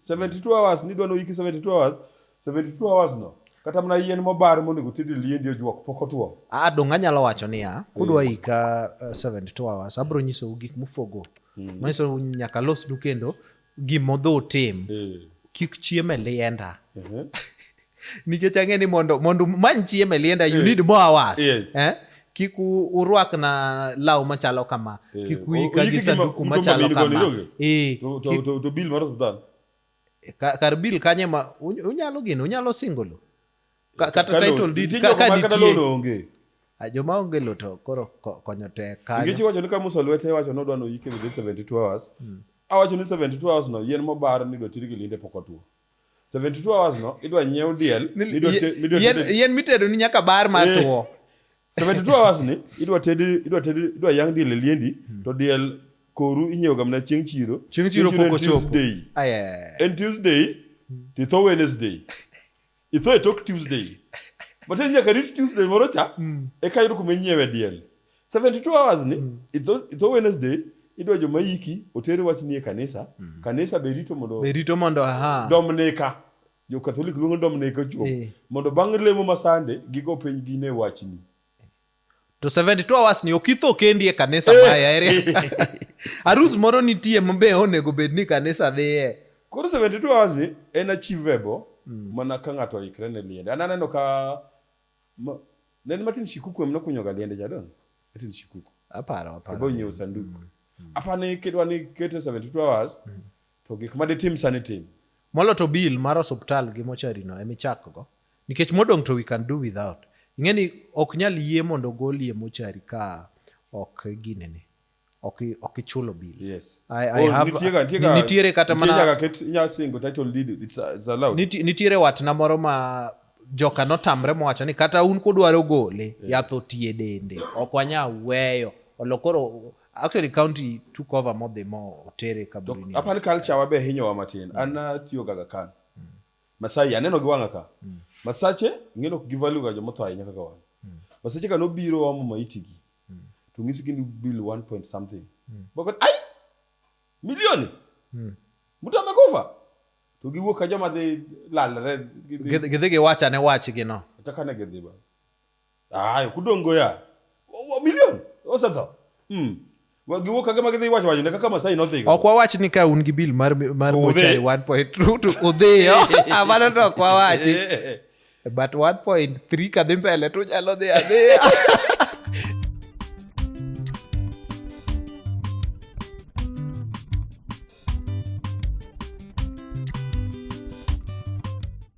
72 hours nidwa noiki 72 hours, 72 hours no kata mana yien mobar monego ted e liendi ojuok pok otuo. Ah, dong' anyalo wacho niya, kudwa ika 72 hours, abro nyisou gik mufogo. Manyiso nyaka losnu kendo gimodho utim. Kik chiem e lienda. Nikech ang'e ni mondo umany chiemo e lienda, you need more hours. Eh? Kik urwak na law machalo kama. Kik uika Oyiki gi gi sanduku mtumba machalo min go ni kama. donge? To, to bill mar osiptal. Kar bill kanye ma unyalo gino, unyalo singo lo. Kata Ka title loan. deed Nitie ka jok ma kata nitie. loan onge. Ah, joma onge lo to koro konyo tek kanyo. Nikech iwacho ni ka Musa lwete iwacho ni odwa noyike within 72 hours. Awacho ni 72 hours no yien mobar ni idwa ted gi liende pok otuo. 72 hours no idwa nyiew diel midwa midwa Yien mitedo ni nyaka bar mar tuo. 72 hours ni idwa tedi idwa yang' diel e liendi to diel koru inyiewo ga mana chieng' chiro. Chieng' chiro en pok ochopo. Tuesday. Aye. En Tuesday to itho Wednesday. Itho e tok Tuesday. But en nyaka rit Tuesday moro cha eka yudo kuma inyiewe diel. 72 hours ni itho Wednesday idwa joma yiki oter wach ni e kanisa. Kanisa be rito mondo Be rito mondo aha. Dominica. Jo Catholic luongo ni Dominica ochopo. Mondo bang' lemo ma Sunday gigo piny gine wachni. To 72 hours ni ok itho kendi e kanisa ma e area. Arus moro nitie ma be onego bed ni kanisa dhiye. Koro 72 hours ni en achievable mana ka ng'ato oikre ne liende. An aneno ka ne en Martin Shikuku ema nokunyo ga liende cha donge? Martin Shikuku. Aparo, aparo. Eba onyiewo sanduk. Apa ni kidwa ni kete 72 hours to gik ma ditim sani tim. Molo to bill mar osuptal gi mochari no emichak go. Nikech modong' to we can do without. Ing'e ni ok nyal yie mondo ogoli e mochari ka ok ginene. Ok ichulo bill. Yes. I Oh, have, nitiere kata nitie mana nyaka ket inya singo title deed it's allowed. Nitiere watna moro ma joka notamre mowacho ni kata un kudwaro gole yath otie dende ok wanyal weyo olo koro actually county took over modhi mo otere To kaburini. apani culture wa be hinyowa matin. An natiyo ga Aga Khan. Masai aneno gi wang'a ka. Masache ing'e ok gi value ga jomotho ahinya kaka wan. Masache ka nobiro omo maiti gi. To ng'isi gi ni bill 1 point something. Boko ai milioni. Mtu amekufa. To giwuok ka joma dhi lalre gidhi Gidhi giwachane wachgi no. Chaka ne gidhi ba. Ayo kudongo ya. Milion osetho. Giwuok ka gima gidhi wacho wacho ne kaka Masai nodhi. Ok wawach ni ka un gi bill mar Udhi. mochari 1.2 to udhiyo. Ah, mano to ok wawachi. But 1.3 kadhi mbele to unyalo dhi adhiya.